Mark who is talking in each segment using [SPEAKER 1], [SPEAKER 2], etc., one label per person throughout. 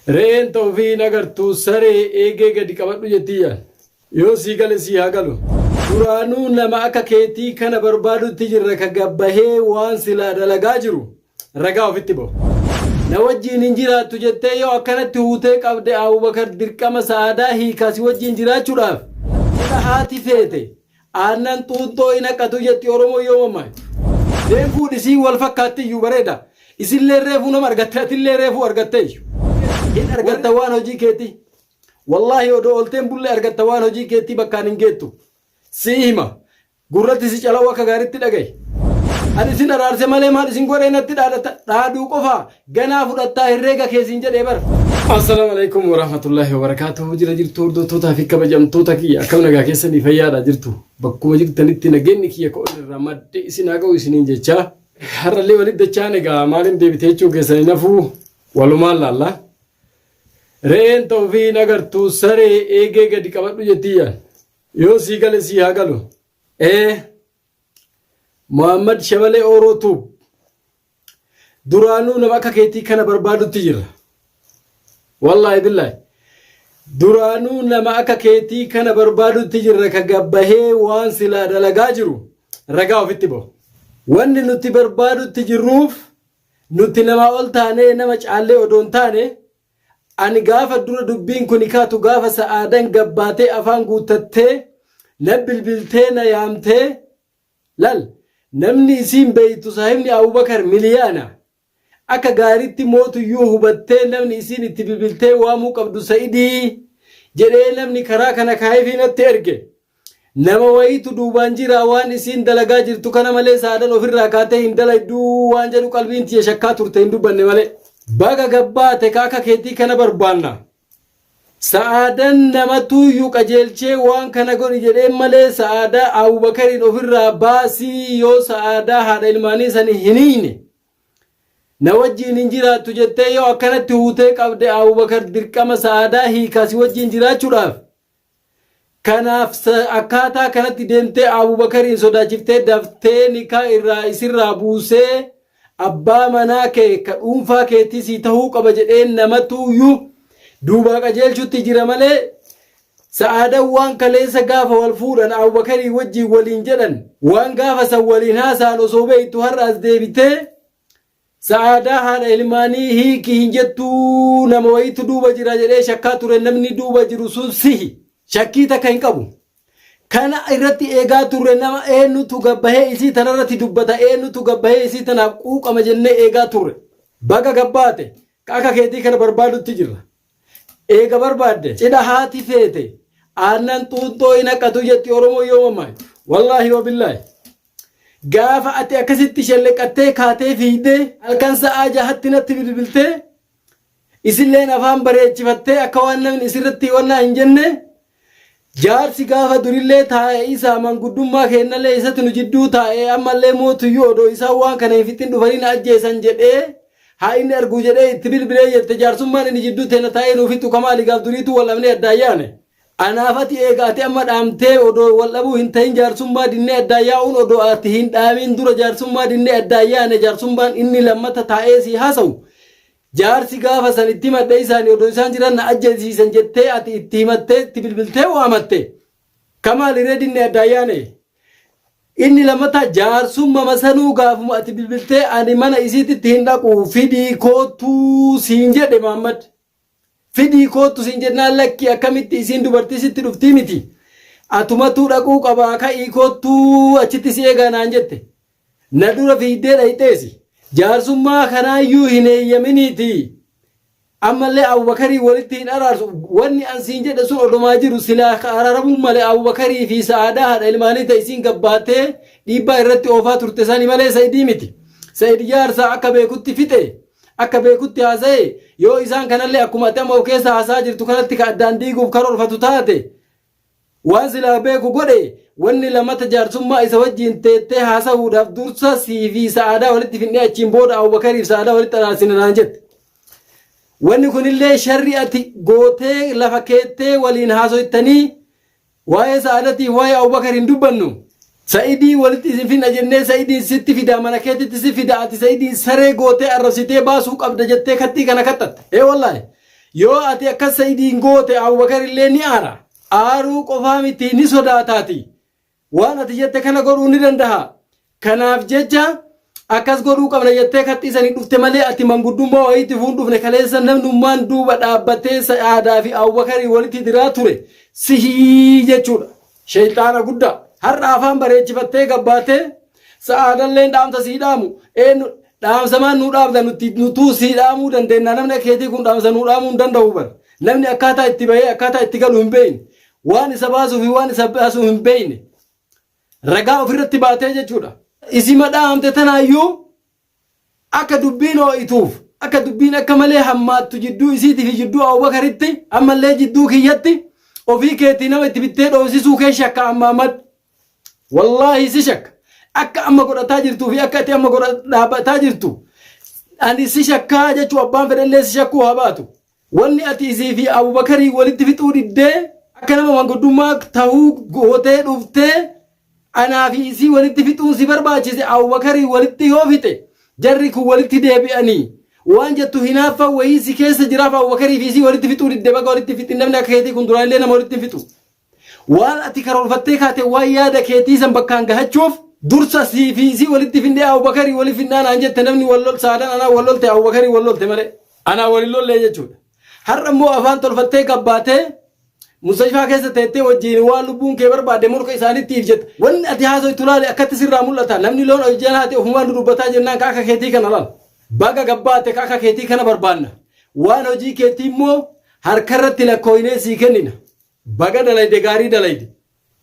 [SPEAKER 1] Re'een ta ofii hin agartuu saree eegee gadi qabadhu jettii yaan. Yoo sii gale sii haa galu. Duraanuu nama akka keetii kana barbaadutti jirra ka gabbahee waan silaa dalagaa jiru ragaa ofitti bahu. Na wajjiin hin jiraattu jettee yoo akkanatti huutee qabde Abubakar dirqama sa'aadaa hiikaa si wajjiin jiraachuudhaaf cidha haati feete Aannan xuuxxoo hin haqatu jetti Oromoon yoo mammaaktu. Deem fuudhi siin wal fakkaatti iyyuu bareeda. Isillee reefuu nama argatte atillee reefuu argatte iyyuu. Hin argatta waan hojii keetii. Wallaahi odoo oolteen bulle argatta waan hojii keetii bakkaan hin geettu. Sii hima. Gurratti si calawu akka gaariitti dhagahi. Ani isin araarse malee maal isin godhee natti dhaadata dhaaduu qofaa Ganaa fudhattaa herreega kee siin jedhee bar. Assalaamu alaikum warahmatullahi wabarakatuh. Jira jirtu hordoftootaa fi kabajamtoota kiyya akkam nagaa keessanii fayyaadha jirtu. Bakkuma jirtanitti nageenyi kiyya ka ol irraa madde isin haa ga'u isiniin jechaa. Har'allee walitti dachaan egaa maaliin deebite jechuu keessanii nafuu walumaan laalla. Re'een ta ofii hin agartuu saree eegee gadi qabadhu jettii yaan. Yoo sii gale sii haa galu. Ee Muhammad Shabalee Ooroo Tuub. Duraanuu nama akka keetii kana barbaadutti jirra. Wallaahi billaahi. Duraanuu nama akka keetii kana barbaadutti jirra ka gabbahee waan silaa dalagaa jiru ragaa ofitti bahu. Wanni nuti barbaadutti jirruuf nuti namaa ol taanee nama caallee odoo hin taane ani gaafa dura dubbiin kuni kaatu gaafa sa'aadan gabbaatee afaan guuttattee na bilbiltee na yaamtee Lal namni isiin beeytu saahibni Abubakar miliyaana. Akka gaaritti mootuyyuu hubattee namni isiin itti bilbiltee waamuu qabdu Sa'idii jedhee namni karaa kana kaayefii natti erge. Nama wayiitu duubaan jira waan isiin dalagaa jirtu kana malee sa'aadan ofirraa kaatee hin dalayduu waan jedhu qalbiin tiyya shakkaa turte hin dubbanne malee. Baga gabbaate ka akka keetii kana barbaanna. Sa'aadan namatuuyyu qajeelchee waan kana godhi jedheen malee sa'aadaa Abubakariin ofirraa baasii yoo sa'aadaa haadha ilmaanii sani hin hiiyne na wajjiin hin jiraattu jettee yoo akkanatti huutee qabde Abubakar dirqama sa'aadaa hiikaa si wajjiin jiraachuudhaaf kanaaf akkaataa kanatti deemtee Abubakariin sodaachiftee daftee nikaa irraa isirraa buusee abbaa manaa kee ka dhuunfaa keetii sii tahuu qaba jedhee namatuuyyuu duubaa qajeelchutti jira malee sa'aadan waan kaleessa gaafa wal fuudhan Abubakarii wajjiin waliin jedhan waan gaafa san waliin haasa'an osoo beektu har'a as deebitee Sa'aadaa haadha ilmaanii hiiki hin jettuu nama wayiitu duuba jira jedhee shakkaa ture namni duuba jiru sun sihi. Shakkii takka hin qabu. Kana irratti eegaa turre nama eenyutu gabbahee isii tanarratti dubbata eenyutu gabbahee isii tanaaf quuqama jennee eegaa turre. Baga gabbaate ka akka keetii kana barbaadutti jirra. Eega barbaadde cidha haati feete aannan xuuxxoo hin haqatu jetti Oromoo yoo mammaaktu. Wallaahi wabillaahi. Gaafa ati akkasitti shelleqattee kaatee fiigdee halkan sa'aa jahatti natti bilbiltee isilleen afaan bareechifattee akka waan namni isirratti wannaa hin jenne jaarsi gaafa durillee taa'e isaa manguddummaa keennallee isatti nu jidduu taa'e ammallee mootuyyuu odoo isaan waan kana hin fixin dhufanii na ajjeesan jedhee haa inni arguu jedhee itti bilbilee jette jaarsummaan inni jidduu teenna taa'ee nuu fixu kamaali gaaf duriituu wal dhabnee addaan yaane. Anaaf ati eega ati amma dhaamtee odoo wal dhabuu hin ta'in jaarsummaa dinnee addaan yaa'uun odoo ati hin dhaamin dura jaarsummaa dinnee addaan yaane jaarsummaan inni lammata taa'ee sii haasawu jaarsi gaafa san itti himadhe isaani odoo isaan jiran na ajjeesiisan jettee ati itti himattee itti bilbiltee waamatte kamaali ree dinnee addaan yaane inni lammataa jaarsumma sanuu gaafuma ati bilbiltee ani mana isiititti hin dhaqu fidii koottuu siin jedhe Maammad. Fidii koottu siin jennaan lakki akkamitti isiin dubartii sitti dhuftii miti. Atumatuu dhaquu qabaa ka'ii koottuu achitti si eegaa naan jette. Na dura fiiddee dhayxeesi. Jaarsummaa kanaayyuu hin eeyyaminiiti. Ammallee Abubakarii walitti hin araarsu. Wanni an siin jedhe sun odomaa jiru silaa ka araaramuun malee Abubakarii fi Sa'aadaa haadha ilmaanii ta'e isiin gabbaatee dhiibbaa irratti oofaa turte sani malee Sa'idii miti. Sa'id jaarsaa akka beekutti fixe. Akka beekutti haasa'e yoo isaan kanallee akkuma ati amma of keessa haasa'aa jirtu kanatti ka addaan diiguuf karoorfatu taate waan silaa beeku godhe wanni lamata jaarsummaa isa wajjiin teettee haasahuudhaaf dursa sii fi sa'aadaa walitti finnee achiin booda Abubakariif sa'aadaa walitti araarsina naan jette. Wanni kunillee sharri ati gootee lafa keettee waliin haasoytanii Waa'ee Sa'aadatiif waa'ee Abubakar hin dubbannu. Sa'idii walitti isin finna jennee Sa'idiin sitti fidaa mana keetitti si fida ati Sa'idiin saree gootee arrabsitee baasuu qabda jettee kattii kana kaxxatte. Ee wallaahi. Yoo ati akkas Sa'idiin goote Abubakar illee ni aara. Aaruu qofaa miti ni sodaataati. Waan ati jette kana godhuu ni dandaha. Kanaaf jecha akkas godhuu qabna jettee kaxxii sanii dhufte malee ati manguddummaa wayiitti fuun dhufne. Kaleessa namnummaan duuba dhaabbatee Sa'aadaa fi Abubakarii walitti diraa ture sihii jechuudha. Sheyxaana guddaa. Har'a afaan bareechifattee gabbaatee Sa'aadalleen dhaamsa sii dhaamu eenyu dhaamsamaan nuu dhaamta? Nuti nutuu sii dhaamuu dandeenya. Namni akka keetii kun dhaamsa nuu dhaamuu hin danda'u bar. Namni akkaataa itti bahee akkaataa itti galu hin beekne, waan isa baasuu fi waan isa baasuu hin beekne ragaa ofirratti baatee jechuudha. Isima dhaamte tanaayyuu akka dubbiin hoo'ituuf, akka dubbiin akka malee hammaattu jidduu isiitii fi jidduu Abubakaritti, ammallee jidduu kiyyatti ofii keetii nama itti bittee dhoofsisuu kee shakka amma ammad. Wallaahi si shakka. Akka amma godhataa jirtuu fi akka ati amma dhaabbataa jirtu ani si shakkaa jechuu, abbaan fedhallee si shakkuu haa baatu. Wanni ati isii fi Abubakarii walitti fixuu diddee akka nama manguddummaa tahuu gootee dhuftee anaa fi isii walitti fixuun si barbaachise, Abubakarii walitti yoo fixe jarri kun walitti deebi'anii waan jettu hinaaffaa wayii si keessa jiraaf Abubakarii fi isii walitti fixuu didde. Baga walitti fixin. Namni akka keetii kun duraanillee nama walitti hin fixu. Waan ati karoorfattee kaate, waan yaada keetii san bakkaan gahachuuf dursa sii fi isii walitti findee Abubakarii walitti finnaa naan jette. Namni wal lol Saadaan anaa wal lolte, Abubakarii wal lolte malee anaa wal hin lollee jechuudha. Har'a immoo afaan tolfattee gabbaatee mustashfaa keessa teettee wajjin waan lubbuun kee barbaadde morka isaanitti if jetta. Wanni ati haasoytu laali akkatti sirraa mul'ata. Namni loon hojjaan haati ofumaan dudubbataa jennaan ka akka keetii kana laal. Baga gabbaate, ka akka keetii kana barbaanna. Waan hojii keetii immoo harkarratti lakkooynee sii kennina. Baga dalayde, gaarii dalayde.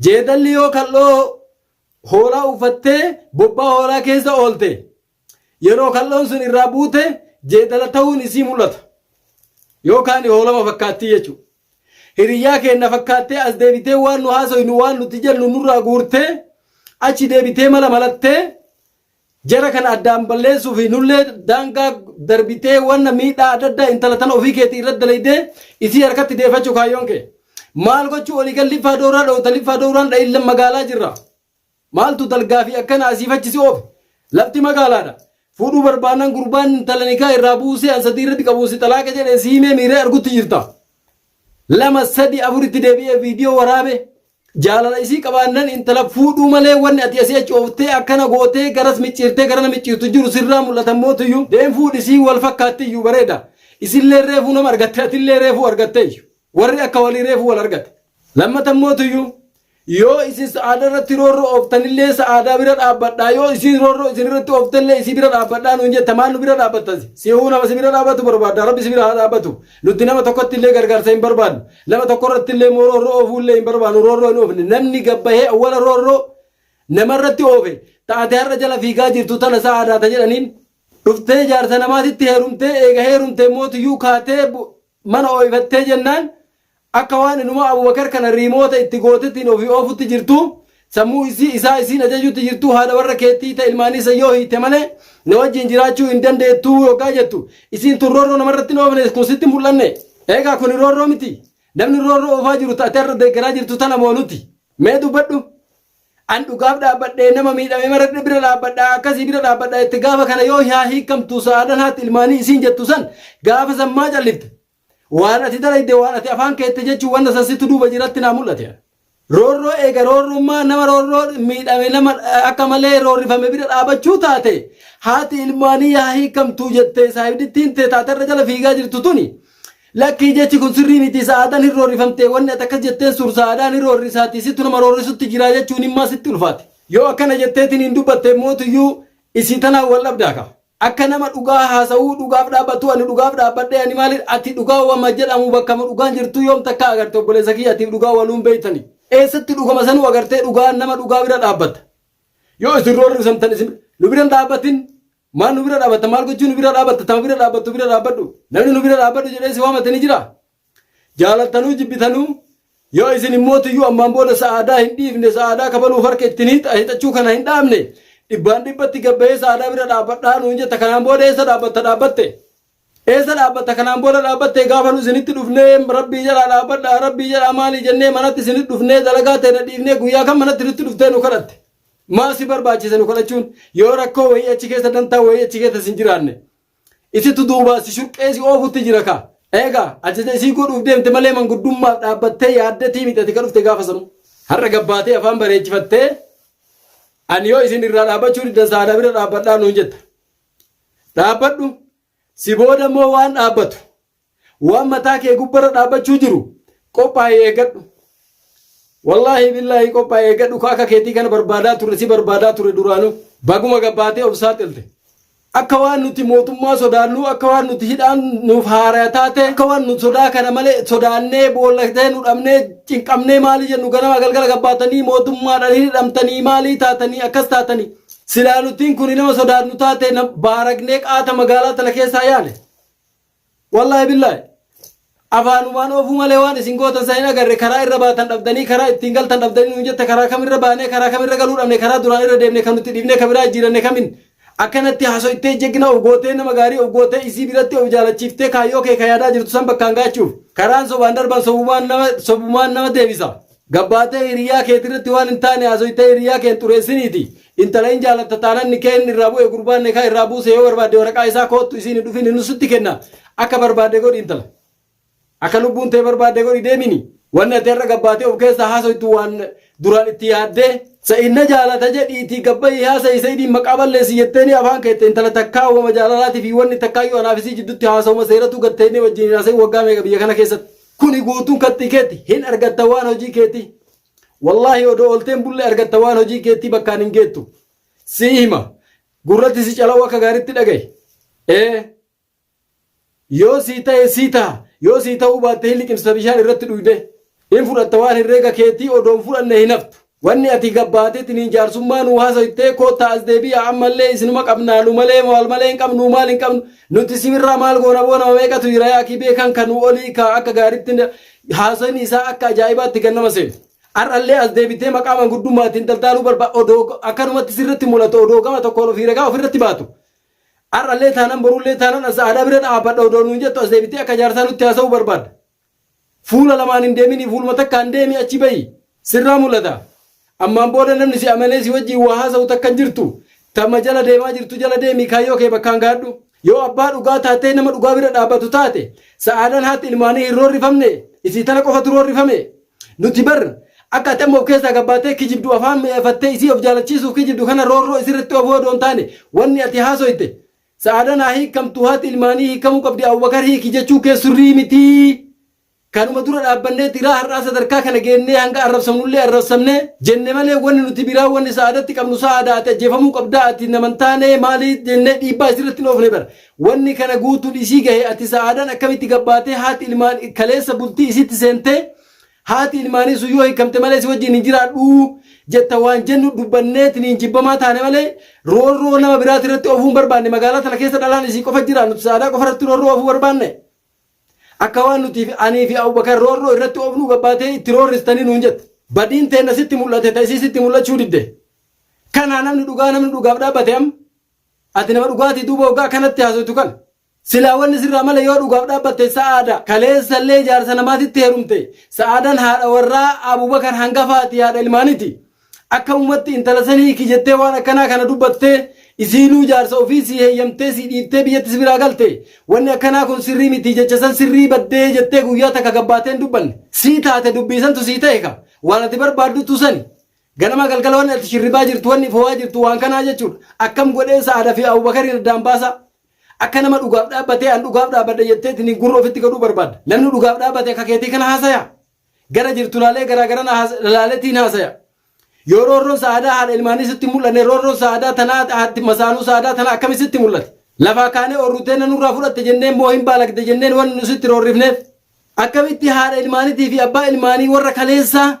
[SPEAKER 1] Jeedalli yoo kal'oo hoolaa uffattee bobbaa hoolaa keessa oolte, yeroo kal'oon sun irraa buute jeedala ta'uun isii mul'ata. Yookaan hoolama fakkaattii jechuudha. Hiriyyaa keenna fakkaattee as deebitee waan nu haasoynu, waan nuti jennu nurraa guurtee achi deebitee mala malattee jara kana addaan balleessuu fi nullee daangaa darbitee wanna miidhaa adda addaa intala tana ofii keetii irratti dalaydee isii harkatti deeffachuu kaayyoon kee. Maal gochuu olii gal liffaa dooraa dhoowta, liffaa dooraan dha'in magaalaa jirra. Maaltu dalgaa fi akkana asiif achi si oofe? Lafti magaalaadha. Fuudhuu barbaannan gurbaan intala nikaa irraa buusee an sadii irratti qabuun si xalaaqa jedhee si himee miiree argutti jirta. Lama, sadi, afuritti deebi'ee viidiyoo waraabe. Jaalala isii qabaannan intala fuudhuu malee wanni ati asii achi ooftee akkana gootee garas micciirtee garana micciirtu jiru sirraa mul'atan mootuyyuu. Deem fuudhi, isii wal fakkaattiyyuu bareeda. Isillee reefuu nama argatte, atillee reefuu argatteeyyu. Warri akka walii reefuu wal argate. Lammata mootuyyuu yoo isin Sa'aadaa irratti roorroo ooftanillee Sa'aadaa bira dhaabbadhaa, yoo isin roorroo isin irratti ooftanillee isii bira dhaabbadhaa nuun jetta. Maal nu bira dhaabbattas? Si huu nama si bira dhaabbatu barbaadda. Rabbi si bira haa dhaabbatu. Nuti nama tokkotti illee gargaarsa hin barbaadnu. Nama tokko irratti illee immoo roorroo oofuu illee hin barbaadnu. Roorroo hin oofne. Namni gabbahee awwala roorroo nama irratti oofe taate har'a jala fiigaa jirtu tana Sa'aadaa ta jedhaniin dhuftee jaarsa namaatitti heerumtee, eega heerumtee mootiyyuu kaatee mana ooyifattee jennaan akka waan inuma Abubakar kana riimoota itti gootetiin ofii oofutti jirtu, sammuu isii isaa isiin ajajutti jirtu, haadha warra keetii ta ilmaanii isa yoo hiite malee na wajjin jiraachuu hin dandeettuu yookaa jettu, isiin tun roorroo namarratti hin oofne kun sitti mul'anne? Eegaa kun roorroo miti. Namni roorroo oofaa jiru taate irra deeggaraa jirtu tana moo nuti? Mee dubbadhu. An dhugaaf dhaabbadhee nama miidhame mara bira dhaabbadha, akkasii bira dhaabbadha itti gaafa kana yoo haa hiikamtu Sa'aadan haati ilmaanii isiin jettu san gaafa san maa callifte? Waan ati dalayde, waan ati afaan keette jechuun wanna san sitti duuba jiratti naa mul'ate. Roorroo eega roorrummaa nama roorroo miidhame, nama akka malee roorrifame bira dhaabachuu taate, haati ilmaanii yaa hiikamtuu jettee saahibdittiin tee taate irra jala fiigaa jirtu tuni lakkii, jechi kun sirrii miti, Sa'aadaan hin roorrifamte, wanni ati akkas jetteen sur Sa'aadaan hin roorrisaati, sittu nama roorrisutti jira jechuun himmaa sitti ulfaate. Yoo akkana jetteetiin hin dubbatte mootuyyuu isii tanaan wal dhabdaa ka. Akka nama dhugaa haasa'uu, dhugaaf dhaabbatu, ani dhugaaf dhaabbadhee ani maali, ati dhugaa wama jedhamu bakkama dhugaan jirtu yoom takka agarte? Obboleessa kiyya, atiif dhugaa waluun beeytani. Eessatti dhugama sanuu agartee dhugaa nama dhugaa bira dhaabbatta? Yoo isin roorrisamtan isin nu bira hin dhaabbatin. Maal nu bira dhaabatta? Maal gochuu nu bira dhaabatta? Tama bira dhaabbattu bira dhaabbadhu. Namni nu bira dhaabbadhu jedhee si waamate ni jira? Jaalattanuu jibbitanuu yoo isin immoo tuyyuu ammaan booda Sa'aadaa hin dhiifne, Sa'aadaa kabaluuf harka ittiin hixachuu kana hin dhaabne, dhibbaan dhibbatti gabbahee Sa'aadaa bira dhaabbadhaa nuun jetta. Kanaan booda eessa dhaabbatta? Dhaabbatte eessa dhaabbatta? Kanaan booda dhaabbatte gaafa nu isinitti dhufnee rabbii jedhaa dhaabbadhaa, rabbii jedhaa maalii jennee manatti isinitti dhufnee dalagaa ta'e dhiifnee guyyaa kan manatti nutti dhuftee nu kadhatte? Maal si barbaachise nu kadhachuun yoo rakkoo wayii achi keessa, dantaa wayii achi keessa sin jiraanne? Isitu duubaa si shurqee si oofutti jira ka. Eegaa ajaja isii godhuuf deemte malee manguddummaaf dhaabbattee yaaddetii miti ati ka dhufte gaafa sanuu. Har'a gabbaatee afaan bareechifattee ani yoo isin irraa dhaabbachuu diddan saadaa bira dhaabbadhaa nuun jetta. Dhaabbadhu si booda immoo waan dhaabbatu waan mataa kee gubbarra dhaabbachuu jiru qophaa'ee eeggadhu. Wallaahi billaahi qophaa'ee eeggadhu ka akka keetii kana barbaadaa turre si barbaadaa turre duraanuu baguma gabbaatee of saaxilte. Akka waan nuti mootummaa sodaannuu akka waan nuti hidhaan nuuf haaraa taate akka waan nu sodaa kana malee sodaannee boollatee nu dhabnee cinqamnee maalii jennu ganama galgala gabbaatanii mootummaadhaan hidhamtanii maalii taatanii akkas taatanii silaa nutiin kun nama sodaannu taate baaragnee qaata magaalaa tana keessaa yaane. Wallaahi billaahi. Afaanumaan oofuu malee waan isin gootan san hin agarre karaa irra baatan dhabdanii karaa ittiin galtan dhabdanii nuun jette karaa kamirra baanee karaa kamirra galuu dhabne karaa duraan irra deemne kan nuti dhiifnee kan biraa jijjiiranne kamin akkanatti hasoittee jegna of gootee nama gaarii of gootee isii biratti of jaalachiiftee kaayyoo kee ka yaadaa jirtu san bakkaan gaachuuf karaan sobaan darban sobumaan nama sobumaan nama deebisa. Gabbaatee hiriyaa keetirratti waan hin taane hasoittee hiriyaa kee hin xureessiniiti. Intala hin jaalatta taanan nikee inni irraa bu'e gurbaan nikaa irraa buuse yoo barbaadde waraqaa isaa koottu isiin hin dhufin inni sitti kenna akka barbaadde godhi intala. Akka lubbuun tee barbaadde godhi deemini. Wanni ati har'a gabbaatee of keessaa haasoytu waan duraan itti yaaddee sa'id na jaalata jedhiitii gabbayii haasa'i sa'idiin maqaa balleessi jetteeni afaan keette intala takkaa uumama jaalalaatii fi wanni takkaayyuu anaaf isii jidduutti haasawuma seeratuu gatteennee wajjin hin haasa'in waggaa meeqa biyya kana keessatti. Kuni guutuun kattii keetti hin argatta waan hojii keetii. Wallaahi odoo oolteen bulle argatta waan hojii keetii bakkaan hin geettu. Sii hima. Gurratti si cala'u akka gaariitti dhaga'i. Ee. Yoo sii ta'e sii taha. Yoo sii ta'uu baatte hin liqimsita bishaan irratti dhuyde. Hin fudhatta waan herreega keetii odoo hin fudhanne hin haftu. Wanni ati gabbaateetiniin jaarsummaa nuu haasoytee koottaa as deebi'aa ammallee isinuma qabnaa nu malee maal malee hin qabnu maal hin qabnu nuti simirraa maal goona boo nama meeqatu jira yaa kibee kan kan nu olii ka akka gaaritti haasoyni isaa akka ajaa'ibaatti kan nama seenu. Har'allee as deebitee maqaa manguddummaatiin daldaaluu barbaada odoo akkanumatti sirratti mul'atu odoo gama tokkoon ofii ragaa ofirratti baatu. Har'allee taanan borullee taanan as aadaa bira dhaabbadha odoo nuun jettu as deebitee akka jaarsaa nutti haasa'uu barbaadda. Fuula lamaan hin deeminii fuuluma takkaan deemi achi bahi. Sirraa mul'ata. Ammaan booda namni si amanee si wajjin waa haasa'u takka hin jirtu. Tama jala deemaa jirtu jala deemii kaayyoo kee bakkaan gaadhu. Yoo abbaa dhugaa taatee nama dhugaa bira dhaabbatu taate sa'aadaan haati ilmaanii hin roorrifamne isii tana qofatu roorrifame. Nuti bar akka ati amma of keessaa gabbaatee kijibdu afaan mi'eeffattee isii of jaalachiisuuf kijibdu kana roorroo isirratti ofuu odoo hin taane wanni ati haasoyte Sa'aadan haa hiikkamtu haati ilmaanii hiikkamuu qabdi Abubakar hiiki jechuu kee sirrii mitii. Kanuma dura dhaabbannee tiraa har'aa sadarkaa kana geennee hanga arrabsamnullee arrabsamne jenne malee wanni nuti biraa wanni sa'aadatti qabnu sa'aada ati ajjeefamuu qabdaa ati naman taane maalii jennee dhiibbaa isirratti hin oofne bara. Wanni kana guutuun isii gahe ati sa'aadaan akkamitti gabbaatee haati ilmaan kaleessa bultii isitti seentee Haati ilmaanii sun yoo hiikamte malee si wajjin hin jiraadhu jetta waan jennu dubbanneetiniin jibbamaa taane malee roorroo nama biraati irratti oofuu hin barbaanne magaalaa tana keessa dhalaan isii qofa jira nuti saadaa qofa irratti roorroo oofuu barbaanne. Akka waan nuti fi anii fi Abubakar roorroo irratti oofnuu gabbaatee itti roorristanii nuun jette. Badiin teenna sitti mul'ate ta isii sitti mul'achuu didde. Kanaa namni dhugaa namni dhugaaf dhaabbate amma. Ati nama dhugaatii duuba hoggaa akkanatti haasoytu kana. Silaa wanni sirraa male yoo dhugaaf dhaabbatte Sa'aada kaleessallee jaarsa namaatitti heerumte. Sa'aadan haadha warraa Abubakar hangafaati haadha ilmaaniti. Akkamumatti intala san hiiki jettee waan akkanaa kana dubbattee isiinuu jaarsa ofii sii heeyyamtee sii dhiiftee biyyatti si biraa galte. Wanni akkanaa kun sirrii miti jecha san sirrii baddee jettee guyyaa takka gabbaatee hin dubbanne. Sii taate dubbii santu sii ta'e ka. Waan ati barbaaddutu sani. Ganama galgala wanni ati shirribaa jirtu wanni fowaa jirtu waan kanaa jechuudha. Akkam godhee Sa'aada fi Abubakariin addaan baasaa. Akka nama dhugaaf dhaabbatee an dhugaaf dhaabbadha jetteetiin gurra ofitti godhuu barbaadda. Namni dhugaaf dhaabbate akka keetii kana haasaya. Gara jirtu laalee garaa garana laaleetiin haasaya. Yoo roorroon sa'aadaa haadha ilmaanii sitti mul'anne roorroon sa'aadaa tanaa haati masaanuu sa'aadaa tanaa akkami sitti mul'ate. Lafaa kaanee orrutee nanurraa fudhatte jenneen moo hin baalagde jenneen wanni nu sitti roorrifneef. Akkamitti haadha ilmaaniitii fi abbaa ilmaanii warra kaleessaa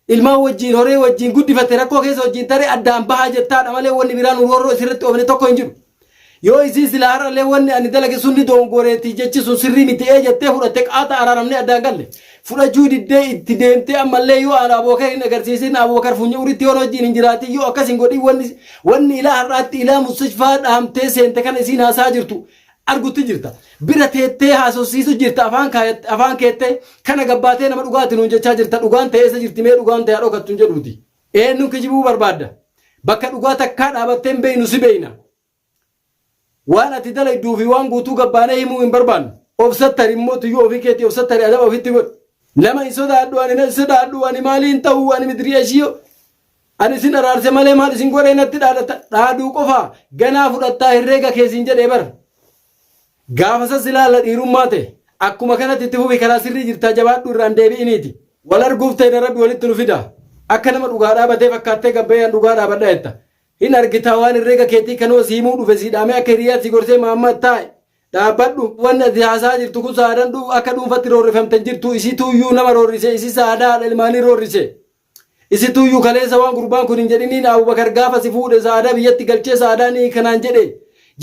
[SPEAKER 1] ilmaan wajjiin horee wajjiin guddifate rakkoo keessa wajjiin taree addaan bahaa jettaadha malee wanni biraa nu roorroo isirratti oofne tokko hin jiru. Yoo isiin silaa har'allee wanni ani dalage sunni doongoreeti jechi sun sirrii miti ee jettee fudhatte qaata araaramnee addaan galle. Fudhachuu diddee itti deemtee ammallee yoo ani Abubakar hin agarsiisin Abubakar funya uritti yoo wajjiin hin jiraatin yoo akkas hin godhin wanni wanni ilaa har'aatti ilaa mustashfaa dhaamtee seente kana isiin haasaa jirtu argutti jirta. Bira teettee haasofsiisu jirta afaan afaan keettee kana gabbaatee nama dhugaati nuun jechaa jirta dhugaan ta'e eessa jirti mee dhugaan ta'e dhokattu hin jedhuuti. Eenyuun kijibuu barbaadda? Bakka dhugaa takkaa dhaabattee hin beeynu si beeyna. Waan ati dalagduu fi waan guutuu gabbaanee himuu hin barbaannu. Of sattari immoo tuyyuu ofii keetii of sattari adaba ofitti godhi. Nama hin sodaadhu ani hin sodaadhu ani maaliin ta'u ani midrii ashiyoo. Ani isin araarse malee maal isin godhee natti dhaadata dhaaduu qofa ganaa fudhattaa herreega keessiin jedhee bara. Gaafa sas ilaalla dhiirummaa ta'e akkuma kanatti itti fufi karaa sirrii jirtaa jabaadhu irraan deebi'iniiti. Wal arguuf ta'e rabbi walitti nu fida. Akka nama dhugaa dhaabatee fakkaattee gabbeeyyan dhugaa dhaabadha jetta. Hin argitaa waan herreega keetii kanoo si himuu dhufe si dhaamee akka hiriyaa si gorsee Mahammad taa'e. Dhaabbadhu wanni ati haasaa jirtu kun sa'aadan akka dhuunfatti roorrifamte hin jirtu isituuyyuu nama roorrise isi sa'aadaa haadha ilmaanii roorrise. Isituuyyuu kaleessa waan gurbaan kun hin jedhiniin Abubakar gaafa si fuudhe sa'aadaa biyyatti galchee sa'aadaa ni kanaan jedhe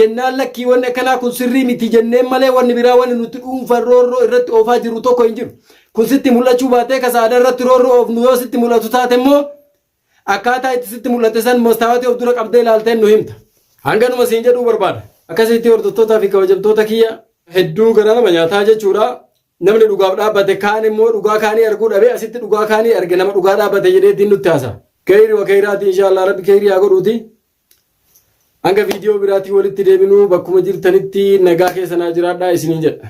[SPEAKER 1] jennaan lakkii wanni akkanaa kun sirrii miti jenneen malee wanni biraa wanni nuti dhuunfan roorroo irratti oofaa jirru tokko hin jiru. Kun sitti mul'achuu baatee ka sa'aadaa irratti roorroo oofnu yoo sitti mul'atu taate immoo Akkaataa itti sitti mul'ate san mastaawatii of dura qabdee ilaalteen nu himta. Hanganuma siin jedhuu barbaada. Akkasitti hordoftootaa fi kabajamtoota kiyya hedduu garaa nama nyaataa jechuudha. Namni dhugaaf dhaabbate kaan immoo dhugaa kaanii arguu dhabee asitti dhugaa kaanii arge nama dhugaa dhaabbate jedhee ittiin nutti haasa. Keyri wa keyraati inshaallah rabbi keyrii haa godhuuti. Hanga viidiyoo biraatii walitti deebinuu bakkuma jirtanitti nagaa keessa naa jiraadhaa isiniin jedha.